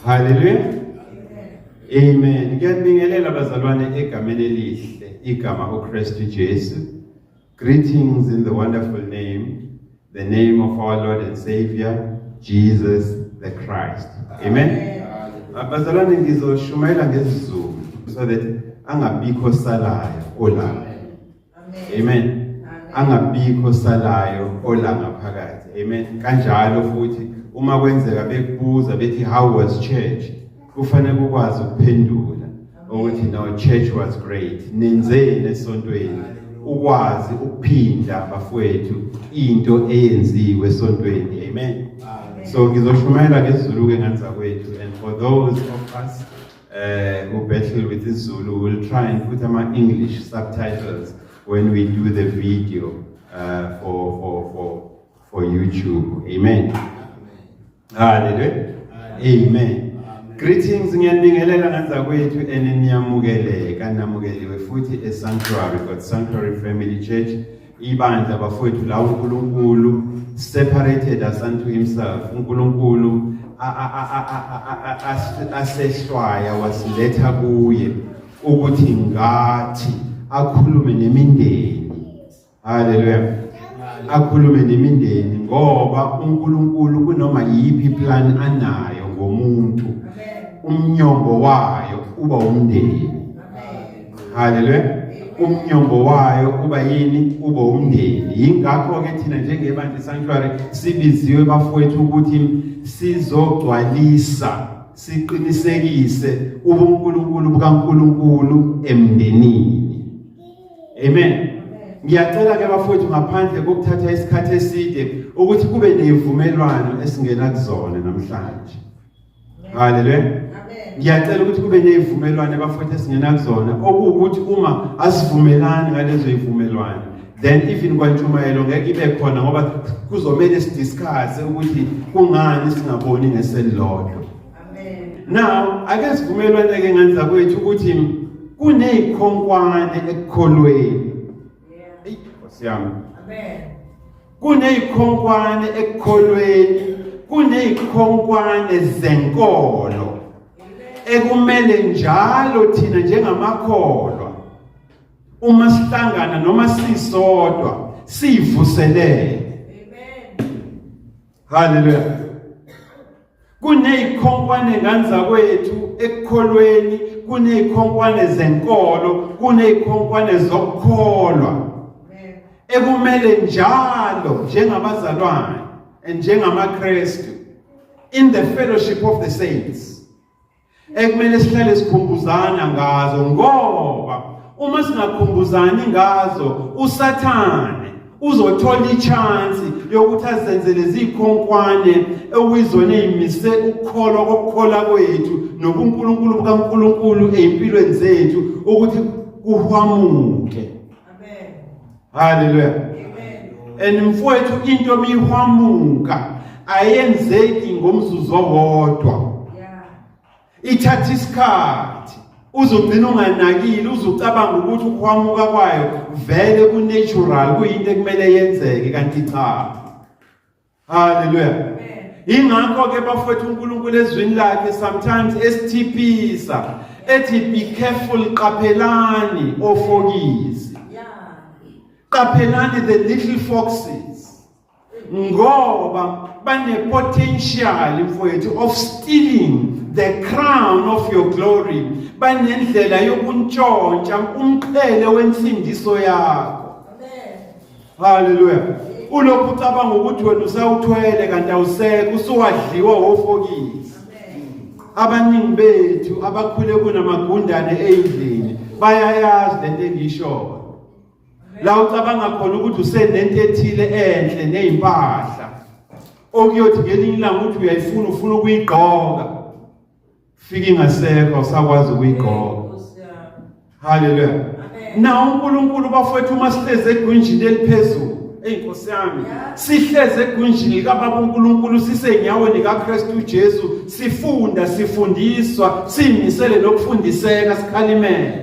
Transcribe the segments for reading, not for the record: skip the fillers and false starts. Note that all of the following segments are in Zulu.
Hallelujah. Amen. Ngiyanibingelela bazalwane egameni elihle, igama uKristu Jesu. Greetings in the wonderful name, the name of our Lord and Savior, Jesus the Christ. Amen. Bazalwane, ngizoshumayela ngesiZulu so that angabikho salayo ola. Amen. Angabikho salayo ola ngaphakathi. Amen. Kanjalo futhi uma kwenzeka bekubuza bethi, "How was church?" kufanele ukwazi ukuphendula ukuthi, "No, church was great." Nenzeni esontweni? Ukwazi ukuphinda, bafowethu, into eyenziwe esontweni. Amen. So ngizoshumayela ngesiZulu ke, ngane zakwethu, and for those of us who battle with isiZulu, we'll try and put ama English subtitles when we do the video for YouTube. Amen. Hallelujah. Amen. Greetings, ngiyanibingelela ngane zakwethu and niyamukeleka, namukeliwe futhi eSanctuary, God Sanctuary Family Church, ibandla, bafowethu, la uNkulunkulu separated us unto himself. uNkulunkulu asehlwaya wasiletha kuye ukuthi ngathi akhulume nemindeni. Haleluya. Akhulume nemindeni ngoba uNkulunkulu kunoma yiphi plan anayo ngomuntu, umnyombo wayo uba umndeni. Haleluya. Umnyombo wayo uba yini? Uba umndeni. Yingakho ke thina njengebandla Sanctuary sibiziwe, bafowethu, ukuthi sizogcwalisa, siqinisekise ubuNkulunkulu bukaNkulunkulu emndenini. Amen. Ngiyacela ke, bafowethu, ngaphandle kokuthatha isikhathi eside, ukuthi kube nezivumelwano esingena kuzona namhlanje. Haleluya. Ngiyacela ukuthi kube nezivumelwano, bafowethu, esingena kuzona, okuwukuthi uma asivumelani ngalezo zivumelwano, then even kwantshumayelo ngeke ibe khona, ngoba kuzomele sidiscuss ukuthi kungani singaboni ngeselilodwa. Now ake sivumelwane ke, ngane zakwethu, ukuthi kunezikhonkwane ekukholweni. Eyi, Nkosi yami. Kunezikhonkwane ekukholweni, kunezikhonkwane zenkolo ekumele njalo thina njengamakholwa, uma sihlangana noma sisodwa, sivuselele. Haleluya. Kunezikhonkwane, ngane zakwethu, ekukholweni, kunezikhonkwane zenkolo, kunezikhonkwane zokukholwa ekumele njalo njengabazalwane and njengamaKristu in the fellowship of the saints ekumele sihlale sikhumbuzana ngazo, ngoba uma singakhumbuzani ngazo, uSathane uzothola ichance yokuthi azenzele izikhonkwane okuyizona ezimise ukukholwa kokukholwa kwethu nobuNkulunkulu bukaNkulunkulu ezimpilweni zethu ukuthi kuhwamuke. Haleluya. And mfowethu, into mihwamuka ayenzeki ngomzuzu owodwa. Ithatha isikhathi. Uzogcina unganakile, uzucabanga ukuthi ukuhwamuka kwayo vele ku-natural, kuyinto ekumele yenzeke, kanti cha. Haleluya. Ingakho ke, bafowethu, uNkulunkulu ezwini lakhe sometimes esithiphisa ethi, "Be careful, qaphelani ofokisi. Qaphelani the little foxes." Ngoba bane potential, mfowethu, of stealing the crown of your glory. Banendlela yokuntshontsha umqhele wensindiso yakho. Haleluya. Ulokhu ucabanga ukuthi wena usawuthwele, kanti awusekho, usuwadliwa wofokisi. Abaningi bethu abakhule kunamagundane eyindlini bayayazi lento engishoyo. La ucabanga khona ukuthi usenento ethile enhle nezimpahla okuyothi ngelinye ilanga uthi uyayifuna, ufuna ukuyigqoka, fika ingasekho, awusakwazi ukuyigqoka. Haleluya. Na uNkulunkulu, bafowethu, uma sihleze egunjini eliphezulu, eyi Nkosi yami, sihleze egunjini likaBaba uNkulunkulu, sisenyaweni kaKristu Jesu, sifunda, sifundiswa, simisele nokufundiseka, sikhalimele.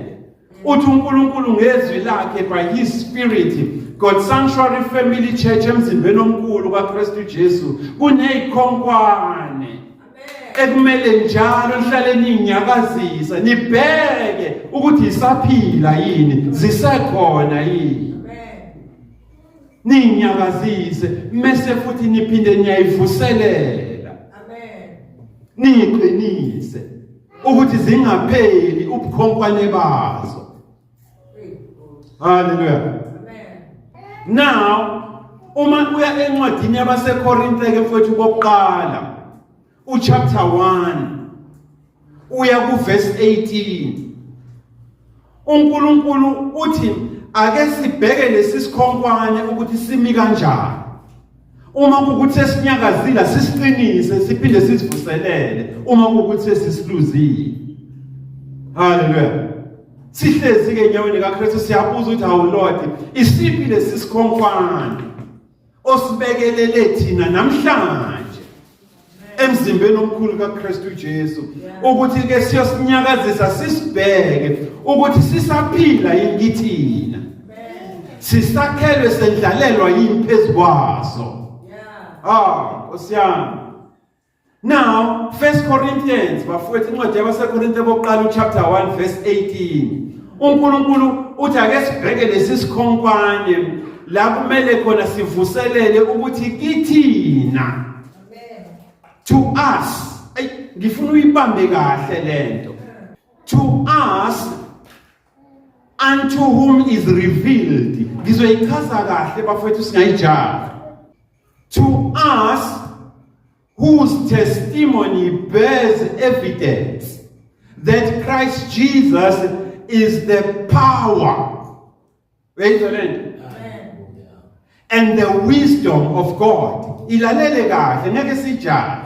Uthi uNkulunkulu ngezwi lakhe, by his Spirit, God Sanctuary Family Church, emzimbeni omkhulu kaKristu Jesu kunezikhonkwane. Ekumele njalo nihlale ninyakazisa, nibheke ukuthi isaphila yini, zisekhona yini. Ninyakazise mese futhi niphinde niyayivuselela. Amen. Niyiqinise ukuthi zingapheli ubukhonkwane bazo. Hallelujah. Amen. Now uma uya encwadini yabaseKorinte ke mfowethu kokuqala uchapter 1 uya kuverse 18, uNkulunkulu uthi ake sibheke lesi sikhonkwane ukuthi simi kanjani. Uma kukuthi sesinyakazile, sisiqinise, siphinde sisivuselele uma kukuthi sesisiluzile. Haleluya. Sihlezi ke enyaweni kaKristu, siyabuza ukuthi, "Hawu Lord, isiphi lesi sikhonkwane osibekelele thina namhlanje emzimbeni omkhulu kaKristu Jesu, ukuthi ke siyosinyakazisa, sisibheke ukuthi sisaphila yini kithina, sisakhelwe sendlalelwa yini phezu kwaso?" Ah, Nkosi yami. Now, 1 Corinthians, bafowethu, incwadi yabaseKorinte bokuqala uchapter 1 verse 18. uNkulunkulu uthi ake sibheke lesi sikhonkwane la kumele khona sivuselele ukuthi kithina, to us. Ay, ngifuna uyibambe kahle lento. To us unto whom is revealed. Ngizoyichaza kahle, bafowethu, singayijaha. To us whose testimony bears evidence that Christ Jesus is the power, uyayizwa lento, and the wisdom of God. Ilalele kahle, ngeke sijahe.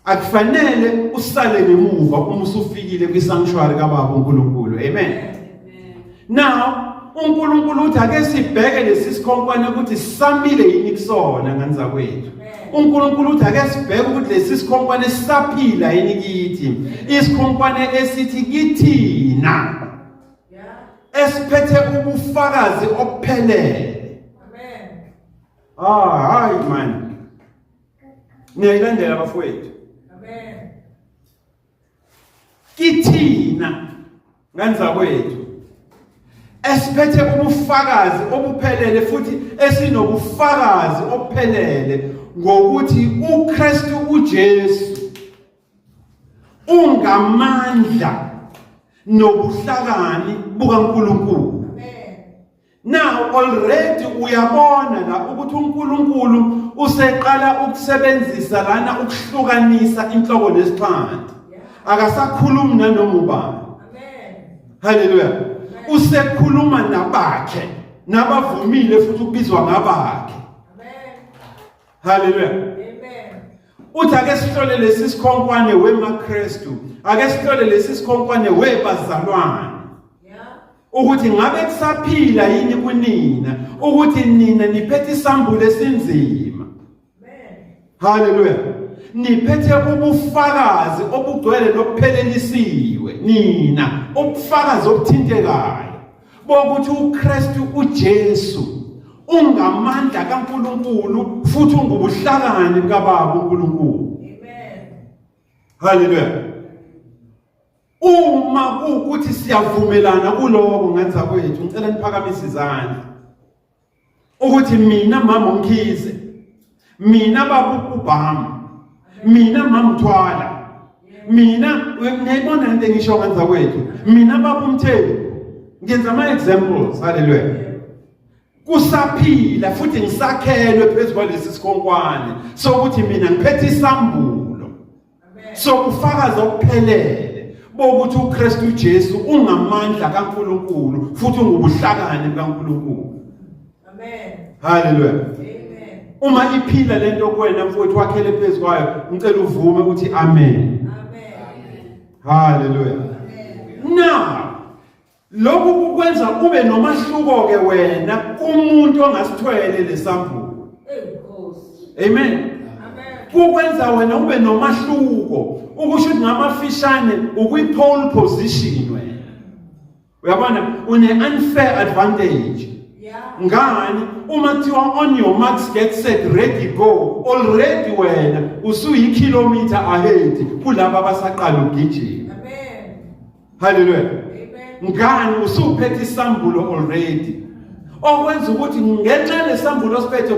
Akufanele usale ngemuva uma usufikile kwisanctuary kaBaba uNkulunkulu. Amen. Now uNkulunkulu uthi ake sibheke lesi sikhonkwane ukuthi samile yini kusona nganza kwethu. uNkulunkulu uthi ake sibheke ukuthi lesi sikhonkwane sisaphila yini kithi, isikhonkwane esithi kithina esiphethe ubufakazi obuphelele. Amen. Ah, hayi man, niyayilandela, bafowethu? Amen. Kithina nganza kwethu esiphethe ubufakazi obuphelele futhi esinobufakazi obuphelele ngokuthi uKristu uJesu ungamandla nobuhlakani bukaNkulunkulu. Amen. Now already uyabona la ukuthi uNkulunkulu useqala ukusebenzisa lana ukuhlukanisa inhloko nesixhanti. Akasakhulumi nanoma ubani. Amen. Haleluya. Usekhuluma nabakhe, nabavumile futhi ukubizwa ngabakhe. Amen. Haleluya. Amen. Uthi ake sihlole lesi sikhonkwane wemaKristu, ake sihlole lesi sikhonkwane webazalwane. Ukuthi ngabe kusaphila yini kunina, ukuthi nina niphethe isambulo esinzima. Amen. Haleluya. Niphethe ubufakazi obugcwele nobuphelelisiwe nina, ubufakazi obuthintekayo bokuthi uKristu uJesu ungamandla kaNkulunkulu futhi ungubuhlakani bukaBaba uNkulunkulu. Amen. Haleluya. Uma kuwukuthi siyavumelana kuloko ngenza kwethu, ngicela niphakamise izandla ukuthi mina mama uMkhize, mina baba uBhama, mina mama uThwala, mina, niyayibona into engisho ngenza kwethu, mina baba uMthembu, ngenza ama examples. Haleluya. Kusaphila futhi ngisakhelwe phezu kwalesi sikhonkwane sokuthi mina ngiphethe isambulo sokufakaza okuphelele bokuthi uKristu Jesu ungamandla kaNkulunkulu futhi ungubuhlakani bukaNkulunkulu. Amen. Haleluya. Amen. Uma iphila lento kuwena, mfowethu, wakhele phezu kwayo, ngicela uvume ukuthi amen. Amen. Haleluya. Now lokhu kukwenza ube nomahluko ke wena kumuntu ongasithwele lesambulo. Hey Nkosi. Amen. Amen. Kukwenza wena ube nomahluko, ukusho ukuthi ngamafishane ukwi-pole position wena, uyabona, une unfair advantage. Ngani uma kuthiwa on your marks, get set, ready, go, already wena usuyikhilometer ahead kulabo abasaqala ukugijima. Amen. Hallelujah. Amen. Ngani usuphethe isambulo already, okwenza ukuthi ngenxa lesambulo osiphethe,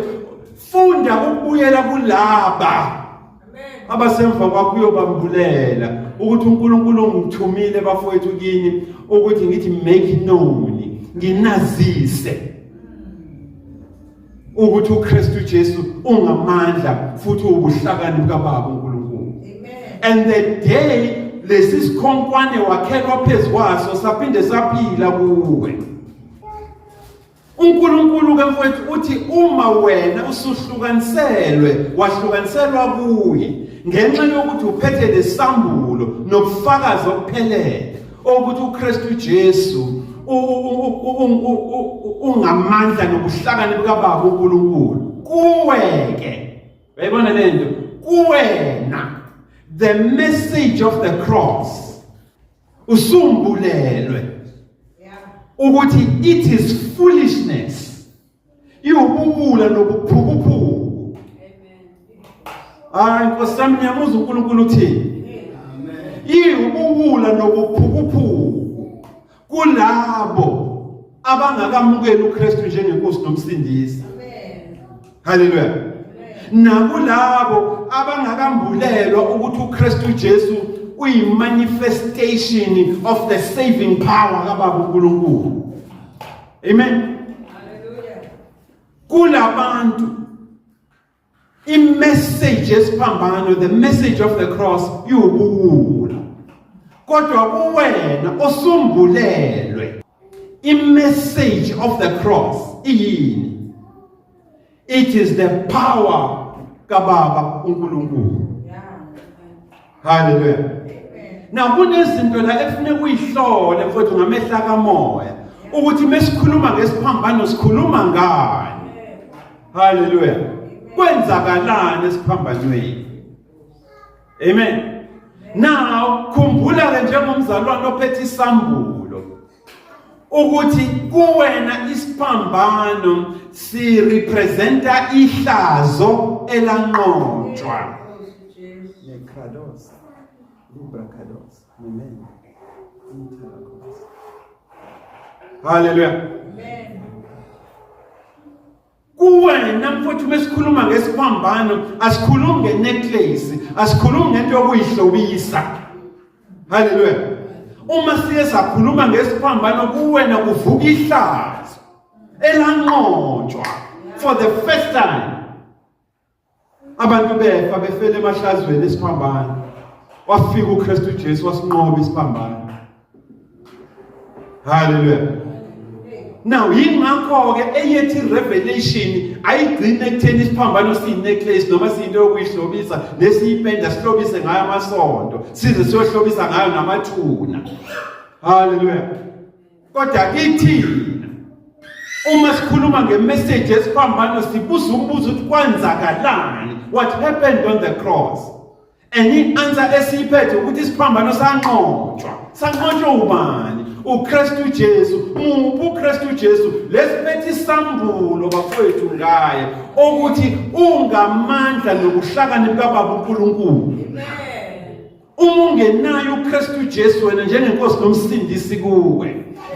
funda ukubuyela kulaba Amen. abasemva kwakho, uyobambulela ukuthi uNkulunkulu ungithumile, bafowethu, kini ukuthi ngithi make known, nginazise ukuthi uKristu Jesu ungamandla futhi ubuhlakani bukaBaba uNkulunkulu. Amen. And the day lesi sikhonkwane wakhelwa phezu kwaso saphinde saphila kuwe, uNkulunkulu ke, mfowethu, uthi uma wena usuhlukaniselwe, wahlukaniselwa kuye ngenxa yokuthi uphethe lesambulo nobufakazi obuphelele ukuthi uKristu Jesu ungamandla nobuhlakani bukaBaba uNkulunkulu kuwe ke, uyayibona lento, kuwena the message of the cross usumbulelwe ukuthi it is foolishness, iwubuwula nobuphukuphuku. Hayi, Nkosi yami, ngiyamuzwa uNkulunkulu uthini. Iwubuwula nobuphukuphuku kulabo abangakamukeli uKristu njengenkosi nomsindisi. Amen. Haleluya. Nakulabo abangakambulelwa ukuthi uKristu Jesu uyi-manifestation of the saving power kaBaba uNkulunkulu. Amen. Hallelujah. Kulabantu imessage yesiphambano, the message of the cross, iwubuwula, kodwa kuwena osumbulelwe imessage of the cross iyini? It is the power kaBaba uNkulunkulu. Hallelujah. Amen. Now kunezinto la ekufuneka uyihlole, mfowethu, ngamehla kamoya ukuthi mesikhuluma ngesiphambano sikhuluma ngani. Hallelujah. Kwenzakalani esiphambanweni? Amen. Now khumbula ke, njengomzalwane ophethe isambulo, ukuthi kuwena isiphambano si representa ihlazo elanqotshwa. Nkosi Jesu. Nekrados, Librakados, Amen. Intalakos. Hallelujah. Amen. Kuwena, mfowethu, mesikhuluma ngesiphambano asikhulumi ngenecklace, asikhulumi ngento yokuyihlobisa. Hallelujah. Uma siye sakhuluma ngesiphambano, kuwena kuvuka ihlazo elanqotshwa for the first time. Abantu befa, befele emahlazweni esiphambano. Wafika uKristu Jesu wasinqoba isiphambano. Hallelujah. Now yingakho ke eyethi revelation ayigcine ekutheni isiphambano siyi-necklace noma siyinto yokuyihlobisa nesiyipenda, sihlobise ngayo amasonto, size siyohlobisa ngayo namathuna. Hallelujah. Kodwa kithina uma sikhuluma ngemessage yesiphambano sibuza umbuzo ukuthi kwenzakalani, what happened on the cross? And i-answer esiyiphethe ukuthi isiphambano sanqotshwa. Sanqotshwa ubani? uKristu Jesu. Muphi uKristu Jesu? Lesiphethe isambulo, bafowethu, ngaye ukuthi ungamandla nobuhlakani bukaBaba uNkulunkulu. Amen. Uma ungenayo uKristu Jesu wena njengenkosi nomsindisi kuwe,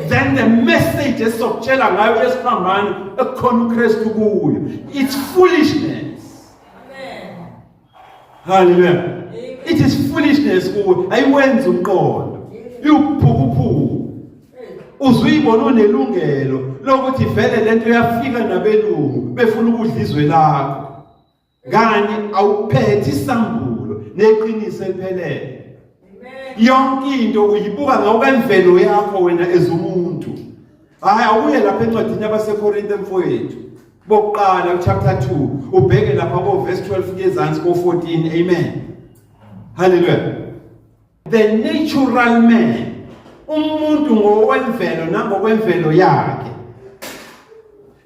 then the message esizokutshela ngayo esiphambano ekukhona uKristu kuyo, it's foolishness. Amen. Hallelujah. Amen. It is foolishness kuwe, ayiwenzi umqondo, iwuphukuphuku. Uzuyibona unelungelo lokuthi vele lento yafika nabelungu befuna ukudla izwe lakho, ngani awuphethe isambulo neqiniso eliphelele. Amen. Yonke into uyibuka ngokwemvelo yakho wena ezumuntu. Hayi, awuye lapha encwadini yabaseKorinte, mfowethu, bokuqala, chapter 2, ubheke lapha ko verse 12 kuyezansi ko 14. Amen. Hallelujah. The natural man, umuntu ngokwemvelo nangokwemvelo yakhe,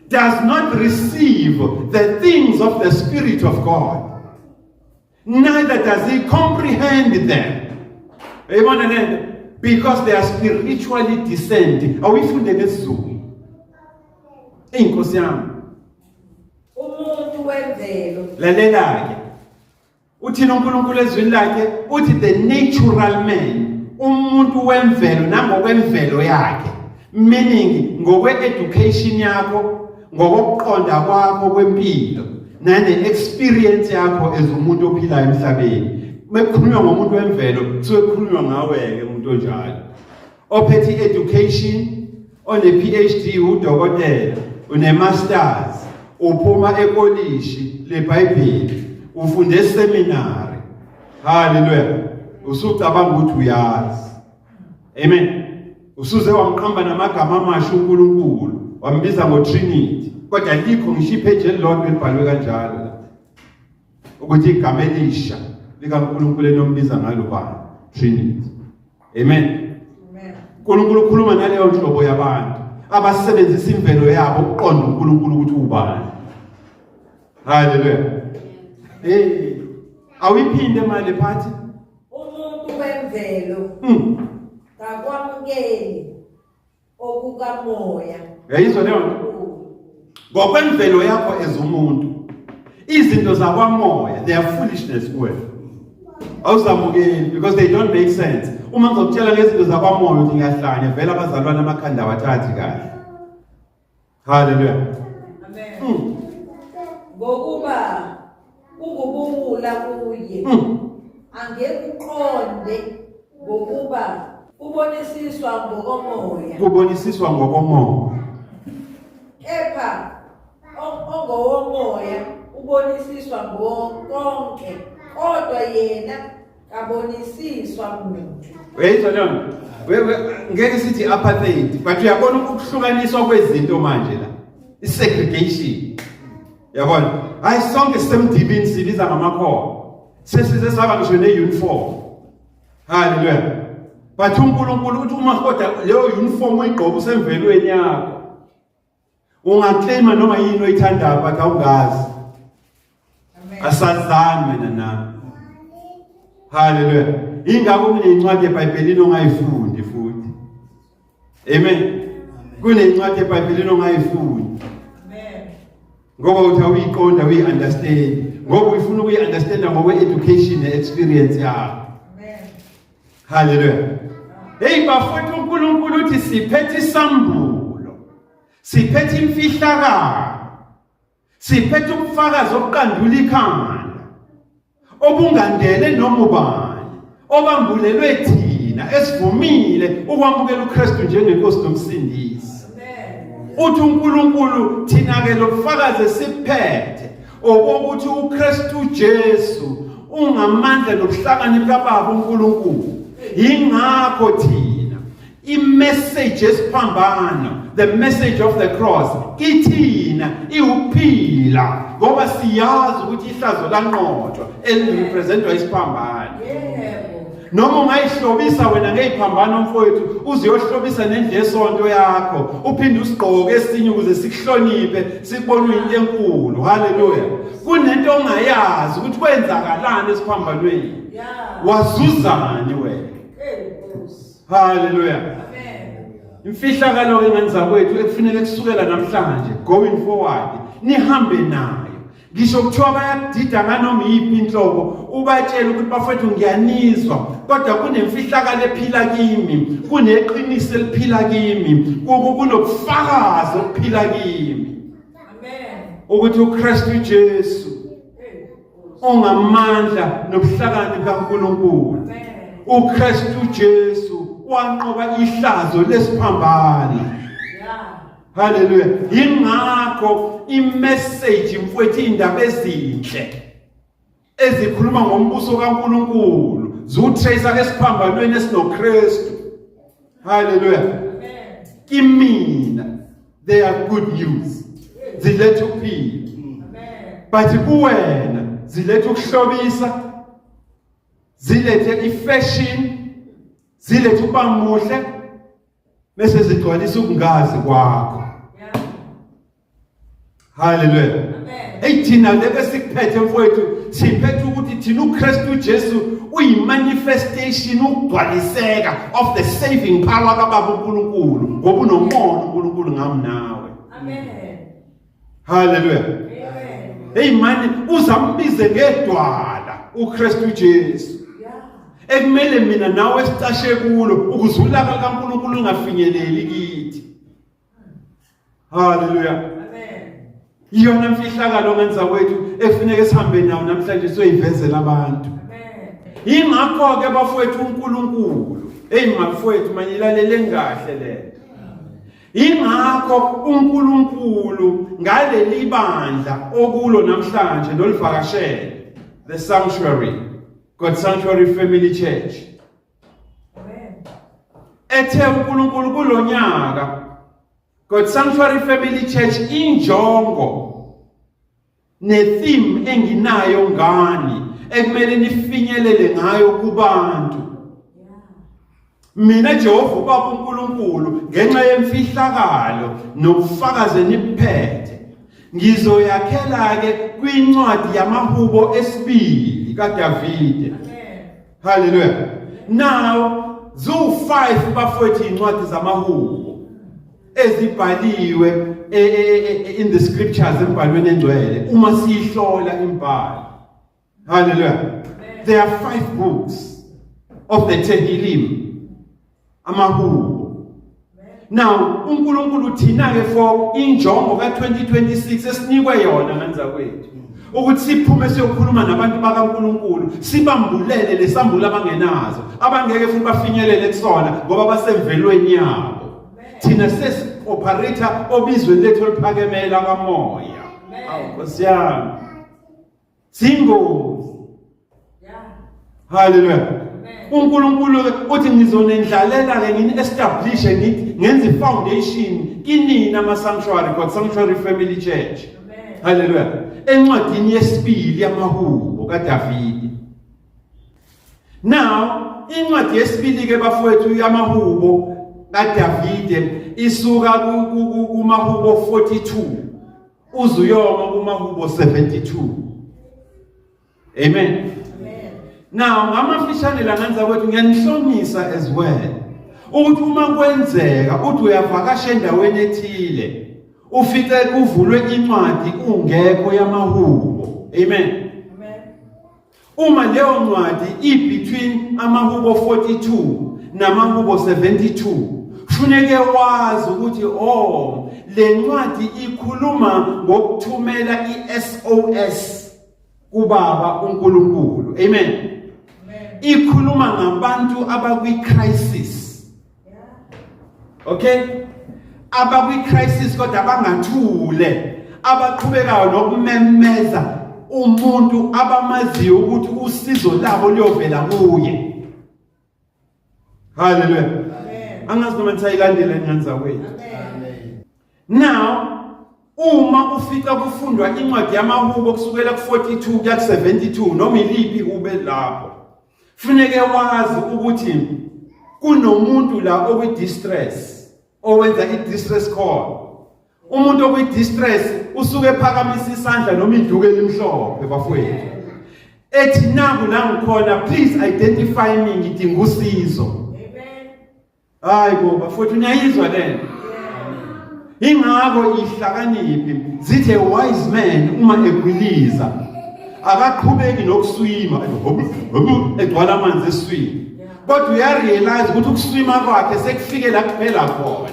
does not receive the things of the Spirit of God, neither does he comprehend them. Uyayibona lento? Because they are spiritually discerned. Awuyifunde ngesiZulu. Eyi Nkosi yami. Umuntu wemvelo. Lalela-ke. Uthini uNkulunkulu ezwini lakhe? Uthi the natural man, umuntu wemvelo nangokwemvelo yakhe. Meaning ngokwe-education yakho, ngokokuqonda kwakho kwempilo, nane-experience yakho as umuntu ophilayo emhlabeni. Mekukhulunywa ngomuntu wemvelo, kusuke kukhulunywa ngawe-ke umuntu onjalo. Ophethe i-education, one-PhD, udokotela, une-masters, uphuma ekolishi leBhayibheli, ufunde eseminari. Haleluya. Usucabanga ukuthi uyazi. Amen. Usuze wamqamba namagama amasha uNkulunkulu, wambiza ngoTrinity. Kodwa likho ngisho ipage elilodwa elibhalwe kanjalo. Ukuthi igama elisha likaNkulunkulu enombiza ngalo bani? Trinity. Amen. Amen. uNkulunkulu ukhuluma naleyo nhlobo yabantu abasebenzisa imvelo yabo ukuqonda uNkulunkulu ukuthi ubani. Haleluya. Hey, awuyiphinde mali phathi? Umuntu wemvelo kakwamukeli okukamoya. Uyayizwa leyo nto? Ngokwemvelo yakho as umuntu, izinto zakwamoya they are foolishness kuwe. Awuzamukeli because they don't make sense. Uma ngizokutshela ngezinto zakwamoya uthi ngiyahlanya, vele abazalwane amakhanda awathathi kahle. Hallelujah. Amen. Ngokuba kungubuwula kuye. Angekuqonde ngokuba kubonisiswa ngokomoya. Kubonisiswa ngokomoya. Kepha ongowomoya ubonisiswa konke, kodwa yena kabonisiswa muntu. Uyayizwa leyo nto? Ngeke sithi apartheid, but uyabona ukuhlukaniswa kwezinto manje la. I-segregation. Yabona? Hayi sonke sisemdibini sibiza ngamakhono. Sesize saba ngisho ne-uniform. Hallelujah. But uNkulunkulu uthi uma kodwa leyo uniform uyigqoka usemvelweni yakho. Ungaclaima noma yini oyithandayo but awungazi. Asazani wena nami. Hallelujah. Ingakho kunencwadi eBhayibhelini ongayifundi futhi. Amen. Kunencwadi eBhayibhelini ongayifundi. Amen. Ngoba uthi awuyiqonda uyi-understand. Ngoba uyifuna ukuyi-understanda ngokwe-education ne-experience yakho. Amen. Hallelujah. Hey bafowethu, uNkulunkulu uthi siphethe isambulo. Siphethe imfihlakalo. Siphethe ubufakazi obuqandula ikhanda. Obungandele noma ubani. Obambulelwe thina esivumile ukwamukela uKristu njengenkosi nomsindisi. Amen. Uthi uNkulunkulu thina ke lobufakazi esiphethe okokuthi uKristu Jesu ungamandla nokuhlakanipha kaBaba uNkulunkulu. Ingakho thina i-message esiphambano, the message of the cross, kithina iwuphila ngoba siyazi ukuthi ihlazo lanqotshwa elirepresentwa isiphambano. Yebo. Noma ungayihlobisa wena ngeyiphambano mfowethu, uze uyohlobisa nendlu yesonto yakho, uphinde usigqoke esinye ukuze sikuhloniphe, sikubone uyinto enkulu. Haleluya. Kunento ongayazi ukuthi kwenzakalani esiphambanweni. Yeah. Wazuzani wena? Hey Nkosi. Haleluya. Amen. Imfihlakalo ke ngane zakwethu ekufuneka kusukela namhlanje going forward nihambe nayo. Ngisho kuthiwa bayakudida nganoma iyiphi inhlobo, ubatshele ukuthi bafethu ngiyanizwa, kodwa kunemfihlakalo ephila kimi, kuneqiniso eliphila kimi, kunobufakazi obuphila kimi. Amen. Ukuthi uKristu Jesu Hey Nkosi. ungamandla nobuhlakani bukaNkulunkulu. Amen. uKristu Jesu wanqoba ihlazo lesiphambano. Yeah. Haleluya. Ingakho imessage mfowethu indaba ezinhle ezikhuluma ngombuso kaNkulunkulu ziwutrace ke esiphambanweni esinoKristu. Haleluya. Amen. Kimina they are good news. Ziletha ukuphila. Amen. But kuwena ziletha ukuhlobisa, zilethe ifashion, zilethe ukuba muhle, bese zigcwalisa ukungazi kwakho. Yeah. Haleluya. Amen. Hey thina lebe sikuphethe mfowethu, siphethe ukuthi thina uKristu Jesu uyimanifestation, ukugcwaliseka of the saving power kaBaba uNkulunkulu, ngoba unomona uNkulunkulu ngami nawe. Amen. Haleluya. Amen. Hey mani uzambize ngedwala uKristu Jesu. Ekumele mina nawe sicashe kulo ukuze ulaka kaNkulunkulu ungafinyeleli kithi. Haleluya. Amen. Iyona mfihlakalo ngenza kwethu efuneke sihambe nawo namhlanje siyoyivezela abantu. Amen. Ingakho ke bafowethu uNkulunkulu. Hey mafowethu manilaleleni kahle le. Ingakho uNkulunkulu ngaleli bandla okulo namhlanje nolivakashele the sanctuary God Sanctuary Family Church. Amen. Ethe uNkulunkulu kulonyaka God Sanctuary Family Church injongo ne-theme enginayo ngani ekumele nifinyelele ngayo kubantu mina Jehova ubaba uNkulunkulu ngenxa yemfihlakalo nobufakazi eniphethe ngizoyakhela ke kwincwadi yamahubo esibili kaDavide. Haleluya. Now zu-5 bafowethu incwadi zamahubo ezibhaliwe e, e, e, in the scriptures embhalweni engcwele uma siyihlola imbhalo. Hallelujah. There are five books of the Tehillim. Amahubo. Now uNkulunkulu thina ke for injongo ka2026 esinikwe yona nganza kwethu ukuthi siphume siyokhuluma nabantu bakaNkulunkulu sibambulele lesambula abangenazo abangeke futhi bafinyelele kusona ngoba basemvelweni yabo thina sesi operator obizweni lethu oluphakemela kamoya awu Nkosi yami Singozi. Hallelujah. uNkulunkulu uthi ngizonendlalela ke ngini establish ngithi ngenza ifoundation kinina ama sanctuary God Sanctuary Family Church. Hallelujah. Encwadini yesibili yamahubo kaDavide. Now incwadi yesibili ke bafowethu yamahubo kaDavide isuka kumahubo 42 uzuyoma kumahubo 72 amen. Amen. Now ngamafishane la nganza kwethu ngiyanihlomisa as well ukuthi uma kwenzeka uthi uyavakasha endaweni ethile ufice kuvulwe incwadi kungekho yamahubo amen. Amen. Uma leyo ncwadi i-between amahubo 42 namahubo 72 kufuneke wazi ukuthi oh le ncwadi ikhuluma ngokuthumela i-SOS kubaba uNkulunkulu amen. Ikhuluma ngabantu abakwi-crisis okay abakwi-crisis kodwa abangathule abaqhubekayo nokumemeza umuntu abamaziyo ukuthi usizo labo luyovela kuye haleluya angazi noma nisayilandela inganza kwethu. Now uma ufica kufundwa incwadi yamahubo kusukela ku-42 kuya ku-72 noma iliphi ube lapho funeke wazi ukuthi kunomuntu la okwi-distress owenza i-distress call. Umuntu okwi-distress usuke ephakamisa isandla noma iduku elimhlophe bafowethu ethi naku la ngikhona, please identify me, ngidinga usizo. Amen. Hayi bo bafowethu niyayizwa lento. Ingakho ihlakaniphi zithe wise man uma egwiliza akaqhubeki nokuswima egcwala amanzi eswini kodwa uyarealize ukuthi ukuswima kwakhe sekufike la kuphela khona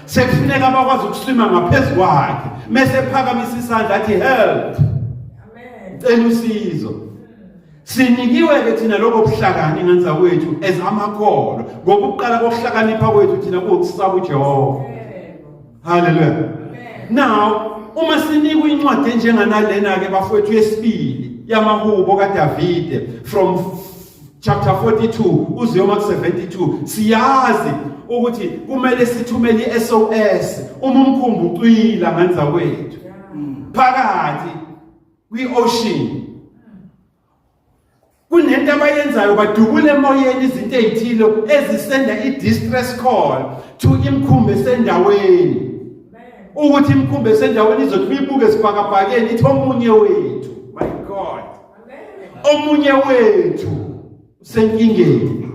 sekufuneka abakwazi ukuswima ngaphezu kwakhe mese ephakamisa isandla athi help. Amen. Cela usizo. Sinikiwe ke thina lokho buhlakani ngenza kwethu as amakholwa ngoba ukuqala kokuhlakanipha kwethu thina kuwukusaba uJehova. Haleluya. Now uma sinikwa incwadi enjenganalena ke bafowethu yesibili yamahubo kaDavide from chapter 42 uzuyoma ku 72 siyazi ukuthi kumele sithumele iSOS uma umkhumbi ucwila ngenza kwethu phakathi kwi-ocean kunento abayenzayo badubula emoyeni izinto ezithile ezisenda i-distress call to imikhumbi esendaweni ukuthi imikhumbi esendaweni izothi ibuke esibhakabhakeni ithi omunye wethu my God omunye wethu usenkingeni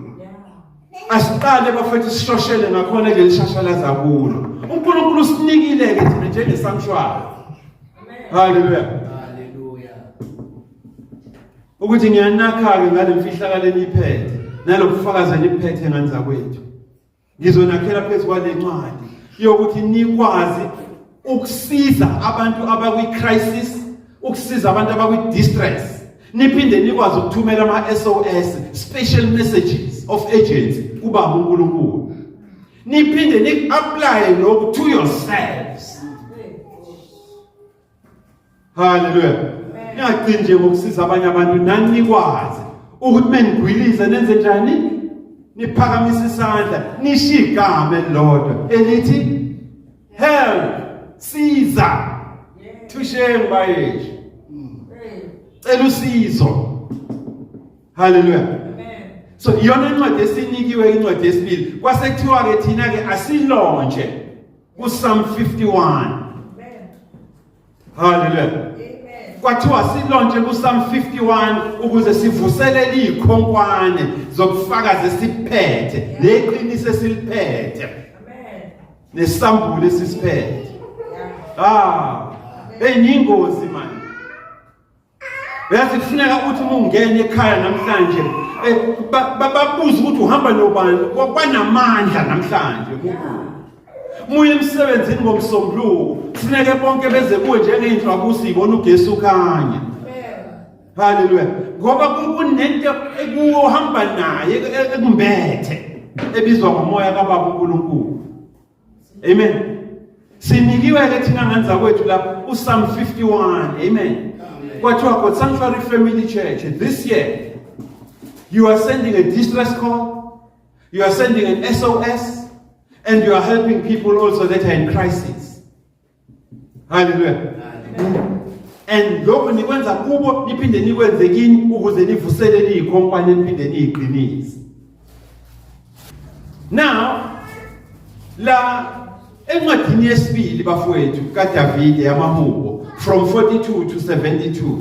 asiqale bafethu sishoshele ngakhona kuleli shashalaza kulo uNkulunkulu usinikile ke thina njengesanctuary. Hallelujah. Hallelujah. Ukuthi ngiyanakha-ke ngale mfihlakalo eniyiphethe nalobufakazi eniphethe ngani zakwethu. Ngizonakhela phezu kwale ncwadi yokuthi nikwazi ukusiza abantu abakwi-crisis, ukusiza abantu abakwi-distress. Niphinde nikwazi ukuthumela ama-SOS, special messages of urgency kubaba uNkulunkulu. Niphinde ni-apply lokhu to yourselves. Hallelujah. Ningagcini nje ngokusiza abanye abantu, nani nikwazi ukuthi menigwiliza nenze njani? Niphakamise isandla, nisho igama elilodwa elithi help, siza. Thusheni bayeshe. Cela usizo. Hallelujah. Amen. So iyona incwadi esinikiwe, incwadi yesibili. Kwase kuthiwa ke thina ke asilonje ku Psalm 51. Amen. Hallelujah. Amen. Kwathiwa silontshe ku Psalm 51 ukuze sivuselele izikhonkwane zobufakazi esiphethe neqiniso esiliphethe. Amen. Nesambulo esisiphethe. Yeah. Ah, hey ingozi manje. Uyazi kufuneka uthi uma ungena ekhaya namhlanje babuze ukuthi uhamba nobani, kwanamandla namhlanje kuNkulunkulu. Muye emsebenzini ngomsombuluko, kufuneke bonke beze kuwe njengeyinhlwakusi ibona ugesi ukhanya. Haleluya. Ngoba kunento ekuhamba naye ekumbethe ebizwa ngomoya kaBaba uNkulunkulu. Amen. Sinikiwe ke thina ngane zakwethu la uPsalm 51. Amen. Kwathiwa God Sanctuary Family Church this year you are sending a distress call, you are sending an SOS, and you are helping people also that are in crisis. Hallelujah. And lokho nikwenza kubo niphinde nikwenze kini ukuze nivuselele izikhonkwane niphinde niyiqinise. Now la encwadini yesibili bafowethu kaDavide yamahubo from 42 to 72,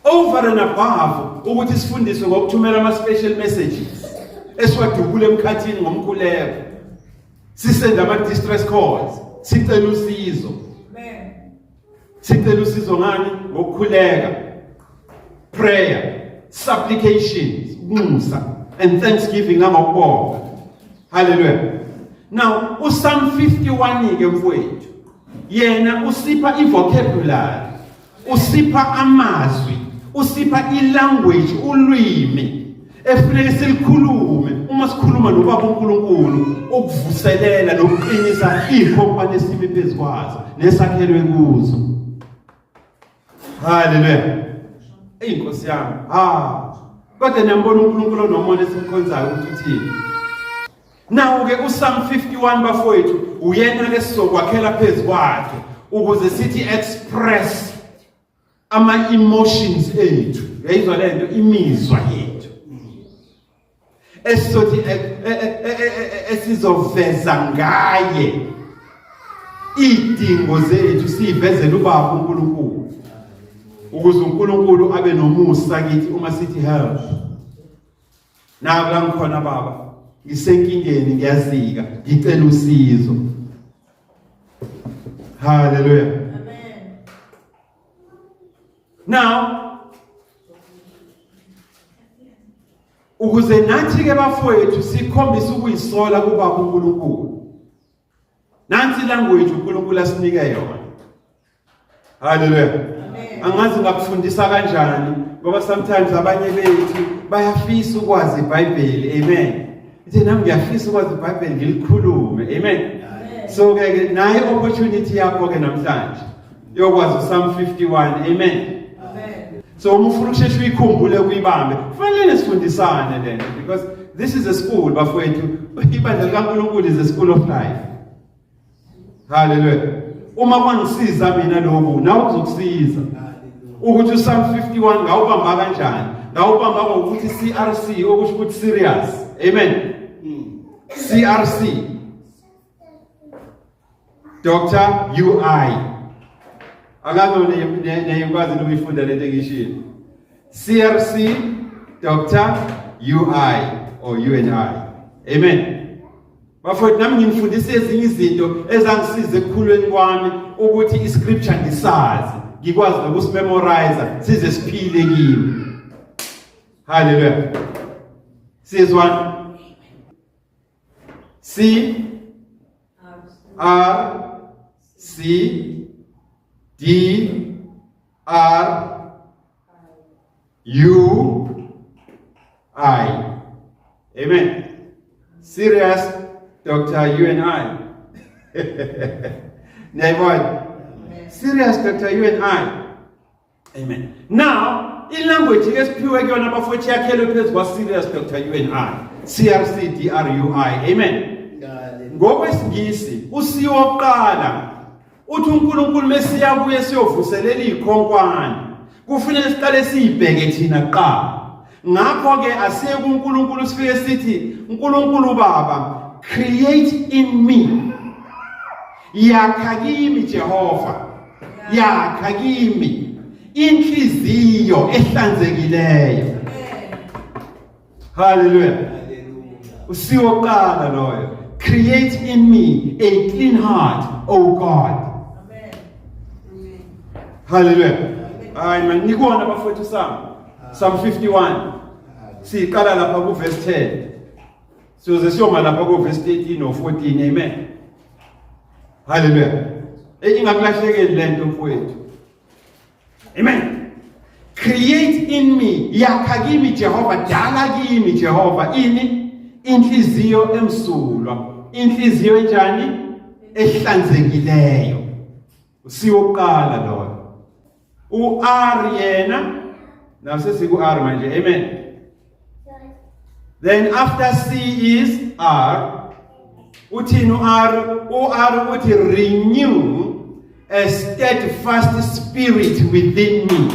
over and above ukuthi sifundiswe ngokuthumela ama special messages esiwadubule emkhathini ngomkhuleko, sisenda ama distress calls, sicela usizo. Amen. Sicela usizo ngani? Ngokukhuleka, prayer, supplications, ukunxusa, and thanksgiving, nangokubonga. Hallelujah. Now uPsalm 51 ke mfowethu yena usipha ivocabulary, usipha amazwi, usipha ilanguage, ulwimi efuneke silikhulume uma sikhuluma nobaba uNkulunkulu, ukuvuselela nokuqinisa izikhonkwane esimi phezu kwazo nesakhelwe kuzo. Haleluya. Eyi Nkosi yami, ha, kodwa niyambona uNkulunkulu onomona esimkhonzayo ukuthi uthini. Nawo ke uPsalm 51 bafowethu uyena ke sizokwakhela phezu kwakhe ukuze sithi express ama emotions ethu. Uyayizwa lento, imizwa yethu esizothi esizoveza ngaye idingo zethu, siyivezele ubaba uNkulunkulu ukuze uNkulunkulu abe nomusa kithi uma sithi help. Naku la ngikhona baba, ngisenkingeni, ngiyazika, ngicela usizo. Hallelujah. Amen. Now ukuze nathi ke bafowethu sikhombise ukuyisola kubaba uNkulunkulu, nansi language uNkulunkulu asinike yona. Hallelujah. Amen. Angazi ngakufundisa kanjani ngoba sometimes abanye bethu bayafisa ukwazi iBhayibheli. Amen. Ithi nami ngiyafisa ukwazi iBhayibheli ngilikhulume. Amen. So ke ke nayi opportunity yakho ke namhlanje yokwazi uPsalm 51. Amen. Amen. So uma ufuna ukusheshe uyikhumbule kuyibambe, kufanele sifundisane lento because this is a school bafowethu. Ibandla likaNkulunkulu is a school of life. Hallelujah. Uma kwangisiza mina lokhu, nawe kuzokusiza. Ukuthi uPsalm 51 ngawubamba kanjani? Ngawubamba ngokuthi CRC, okusho ukuthi serious. Amen. CRC. Dr. UI. Akazi neyikwazi ukuyifunda lento engishilo. CRC Dr. UI or UNI. Amen. Bafowethu, nami nginifundisa ezinye izinto ezangisiza ekukhulweni kwami ukuthi iscripture ngisazi, ngikwazi nokusimemorize size siphile kimi. Hallelujah. Sizwana. C R C D R U I. Amen. Serious, Dr. U and I. Niyayibona? Serious, Dr. U and I. Amen. Now, ilanguage esiphiwe kuyona bafowethu yakhelwe phezu kwa serious Dr. U and I. C R C D R U I. Amen. Ngokwesingisi usiwo oqala uthi uNkulunkulu mesiya kuye siyovuselela izikhonkwane kufanele siqale siyibheke thina kuqala. Ngakho ke asiye kuNkulunkulu sifike sithi uNkulunkulu Baba, create in me, yakha kimi Jehova, yakha kimi inhliziyo ehlanzekileyo. Hallelujah. Usiwo qala loyo. Create in me a clean heart, O God. Amen. Hallelujah. Hayi man, nikona bafowethu sami. Psalm 51. Siqala lapha ku verse 10. Siyoze siyoma lapha ku verse 13 or 14. Amen. Hallelujah. Eh, ingakulahlekeli lento mfowethu. Amen. Create in me, yakha kimi Jehova, dala kimi Jehova ini inhliziyo emsulwa, inhliziyo enjani? Ehlanzekileyo. Usiwo kuqala loyo. U-R yena, now sesiku R manje. Amen. Then after C is R. Uthini u-R? U-R uthi renew a steadfast spirit within me.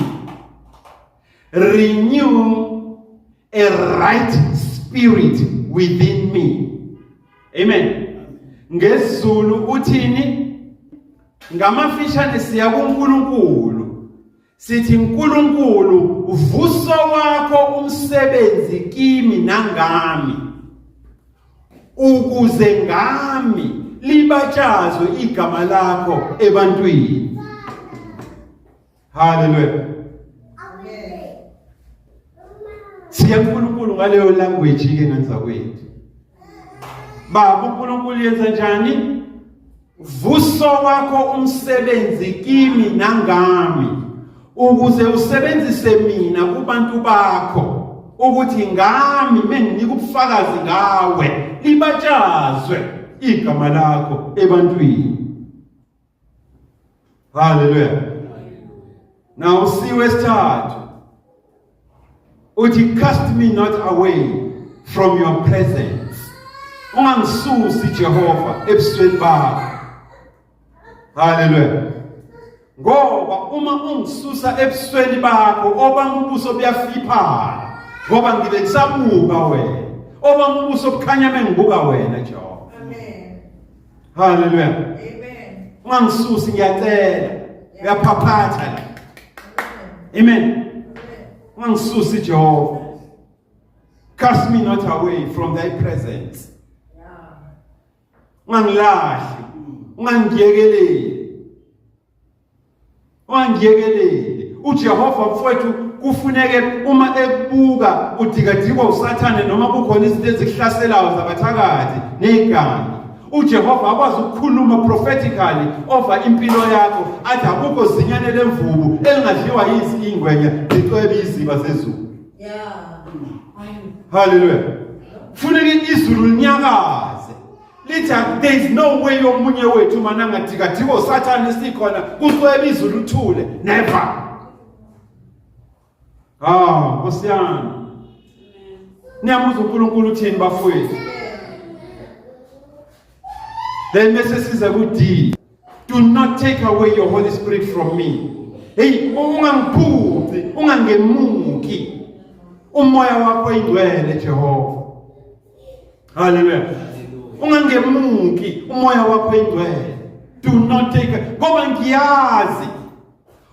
Renew a right spirit within me. Amen. NgesiZulu uthini? Ngamafishane siya kuNkulunkulu. Sithi uNkulunkulu uvuso wakho umsebenzi kimi nangami ukuze ngami libatshazwe igama lakho ebantwini. Hallelujah. Amen. Siya kuNkulunkulu ngaleyo language ke nganzakwethu. Baba uNkulunkulu yenza njani? Vuso wakho umsebenzi kimi nangami ukuze usebenzise mina kubantu bakho ukuthi ngami menginika ubufakazi ngawe libatshazwe igama lakho ebantwini. Hallelujah. Now siwe sithathu uthi cast me not away from your presence. Ungangisusi Jehova ebusweni bakho. Hallelujah. Ngoba uma ungisusa ebusweni bakho obami ubuso buyafiphala ngoba ngibe ngisabuka wena. Obami ubuso bukhanya mengibuka wena Jehova. Amen. Hallelujah. Amen. Ungangisusi ngiyacela. Uyaphaphatha la. Amen. Ungangisusi Jehova. Cast me not away from thy presence. Ungangilahli. Ungangiyekeleli. Ungangiyekeleli. uJehova mfowethu kufuneke uma ekubuka udikadikwa uSathane noma kukhona izinto ezikuhlaselayo zabathakathi nezigangi. uJehova akwazi ukukhuluma prophetically over impilo yakho athi akukho zinyane lemvubu elingadliwa yizi ingwenya zicwebe iziba zezulu. Yeah. Hallelujah. Funeke izulu linyakaze. Lithi there is no way omunye wethu mana angadikadikwa uSathane sikhona kucwebe izulu uthule. Never. Ah, Nkosi yami. Niyamuzwa uNkulunkulu uthini bafowethu? Then bese siza ku D. Do not take away your Holy Spirit from me. Hey, ungangiphuci, ungangemuki. Umoya wakho ingcwele Jehova. Hallelujah. Ungangemuki umoya wakho ingcwele. Do not take, ngoba ngiyazi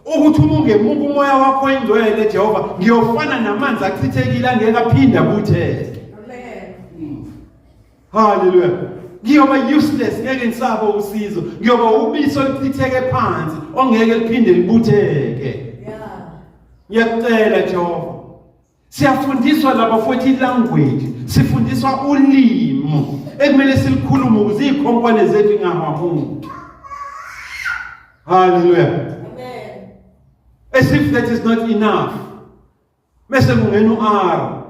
ukuthi uma ungemuka umoya wakho ingcwele Jehova ngiyofana namanzi achithekile angeke aphinde abutheke. Amen. Hallelujah. Ngiyoba useless, ngeke ngisabo usizo. Ngiyoba ubisi oluchitheke phansi ongeke liphinde libutheke. Ngiyakucela Jehova. Siyafundiswa laba futhi language, sifundiswa ulimi ekumele silikhulume ukuze izikhonkwane zethu ingahwamuki. Hallelujah. Amen. As if that is not enough. Bese kungena uR.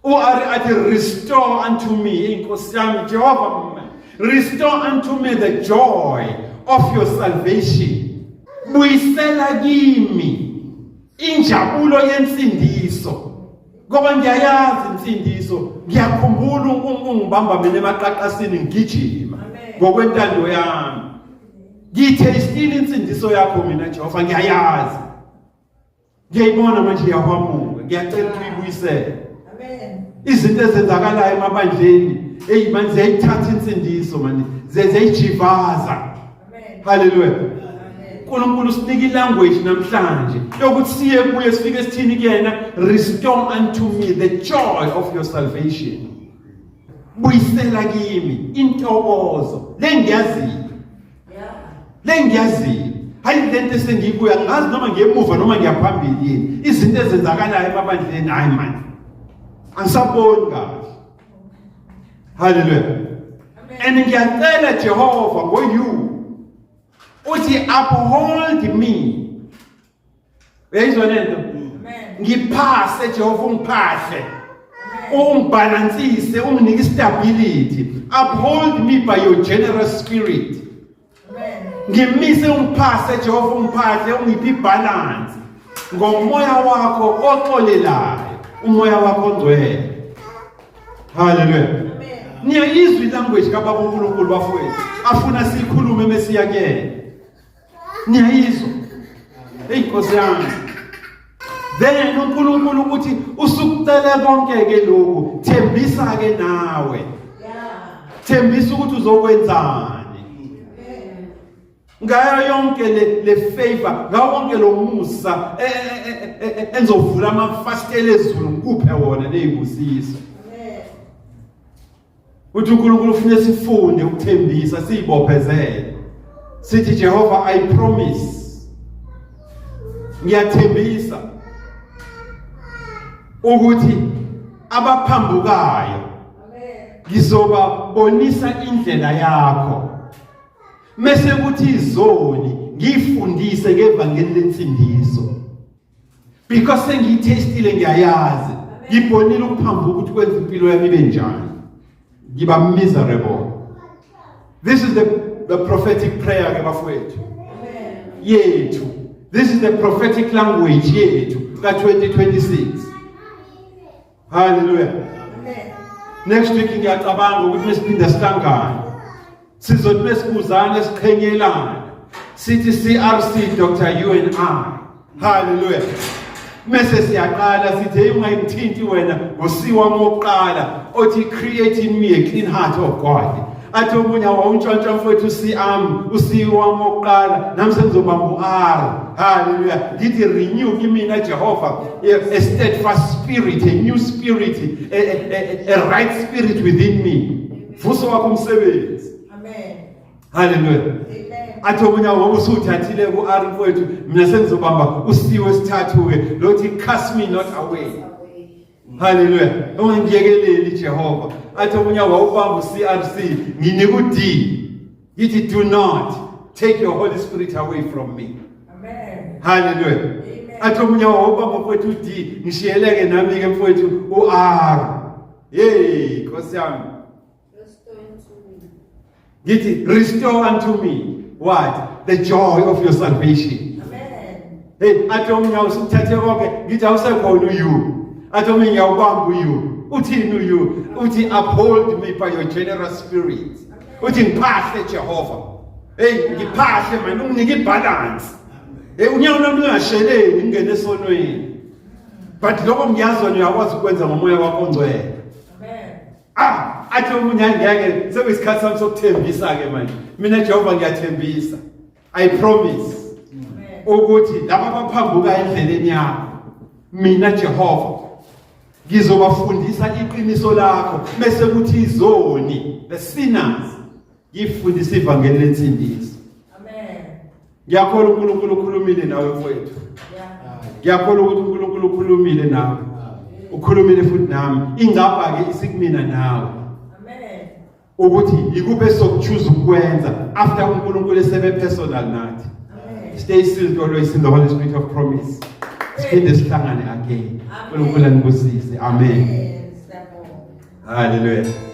UR athi, "Restore unto me, inkosi yami Jehova, restore unto me the joy of your salvation." Buyisela kimi injabulo yensindiso. Ngoba ngiyayazi insindiso, ngiyakhumbula ungibamba mina emaqaqasini ngigijima ngokwentando yami. Ngiyithestile insindiso yakho mina Jehova, ngiyayazi. Ngiyayibona manje iyahwamuka, ngiyacela ukuthi uyibuyisele. Amen. Izinto ezenzakalayo emabandleni, hey manje ziyayithatha insindiso manje, ziyayijivaza. Amen. Hallelujah. Amen. uNkulunkulu usinika ilanguage namhlanje yokuthi siye kuye sifike sithini kuyena, "Restore unto me the joy of your salvation." Buyisela kimi intokozo lengiyaziyo. Lengiyaziyo. Hayi lento esengikuya, ngazi noma ngiyemuva noma ngiyaphambili yini. Izinto ezenzakalayo emabandleni, hayi man. Angisaboni kahle. Hallelujah. And ngiyacela Jehova ngo you. Uthi, "Uphold me." Uyayizwa lento? Amen. Ngiphase Jehova, ungiphahle. Ungibalansise, unginike stability. Uphold me by your generous spirit. Amen. Ngimise, ungiphase Jehova, ungiphahle, ungiphe ibalance ngomoya wakho oxolelayo, umoya wakho ongcwele. Hallelujah. Amen. Niyayizwa ilanguage kaBaba uNkulunkulu bafowethu afuna sikhulume mesiya kuyena. Niyayizwa? Hey Nkosi yami. Then uNkulunkulu ukuthi usukucele konke ke lokhu, thembisa ke nawe. Thembisa ukuthi uzokwenzani. Amen. Ngayo yonke le favor, ngawo wonke lo musa enzovula amafasitela ezulu ngikuphe wona nezibusiso. Amen. Uthi uNkulunkulu ufuna sifunde ukuthembisa, sizibophezele. Sithi, "Jehova, I promise." Ngiyathembisa ukuthi abaphambukayo Amen. ngizobabonisa indlela yakho. Mase kuthi izoni ngifundise ngevangeli lensindiso. Because sengiyithestile, ngiyayazi. Ngibonile ukuphambuka ukuthi kwenza impilo yami ibe njani. Ngiba miserable. This is the prophetic prayer ke bafowethu. Amen. Yethu. This is the prophetic language yethu ka 2026. Hallelujah. Amen. Next week ngiyacabanga ukuthi mesiphinda sihlangane, sizothi mesibuzana siqhenyelana sithi CRC Dr U and I. Hallelujah. Mase siyaqala sithi, "Hey, ungayithinti wena ngosiwa wokuqala othi create in me a clean heart of God." Athi omunye, "Awuntshontsha mfowethu C am usiwa wokuqala, nami sengizobamba uR." Hallelujah. Ngithi, "Renew kimina Jehova a steadfast spirit, a new spirit, a right spirit within me." Vuso wakho umsebenzi. Amen. Hallelujah. Amen. Athi omunye, "Ngoba usuthathile ku-R mfowethu, mina sengizobamba usiwe esithathu-ke lothi cast me not away." Hallelujah. Ungangiyekeleli Jehova. Athi omunye, "Wawubamba u-CRC, nginika u-D." Ngithi, "Do not take your Holy Spirit away from me." Amen. Hallelujah. Amen. Athi omunye, "Wawubamba mfowethu u-D, ngishiyeleke nami ke mfowethu u-R." Hey, Nkosi yami. Restore unto me. Ngithi, "Restore unto me what? The joy of your salvation." Amen. Hey, athi omunye, "Awusukuthathe konke." Ngithi, "Awusekhona u-U." Athi omunye, "Ngiyawubamba u-U. Uthini u-U?" Uthi, "Uphold me by your generous spirit." Uthi, "Ngiphahle Jehova. Hey, ngiphahle man, unginike ibalance. Hey, unyawo lwami lungasheleli ngingene esonweni. But lokho ngiyazi wena uyakwazi ukwenza ngomoya wakho ongcwele." Amen. Ah, athi omunye, "Angeke, sekuyisikhathi sami sokuthembisa ke manje. Mina Jehova ngiyathembisa. I promise Amen. ukuthi laba abaphambuka endleleni yakho, mina Jehova Ngizobafundisa iqiniso lakho bese kuthi izoni, the sinners, ngifundise ivangeli lensindiso. Amen. Ngiyakholwa uNkulunkulu ukhulumile nawe mfowethu. Yeah. Ngiyakholwa ukuthi uNkulunkulu ukhulumile nawe. Ukhulumile futhi nami. Ingcabha ke isikumina nawe. Amen. Ukuthi ikuphi esokuchoose ukwenza after uNkulunkulu esebe personal nathi. Amen. Stay sealed always in the Holy Spirit of promise. Siphinde sihlangane again. uNkulunkulu anibusise. Amen. Siyabonga. Hallelujah.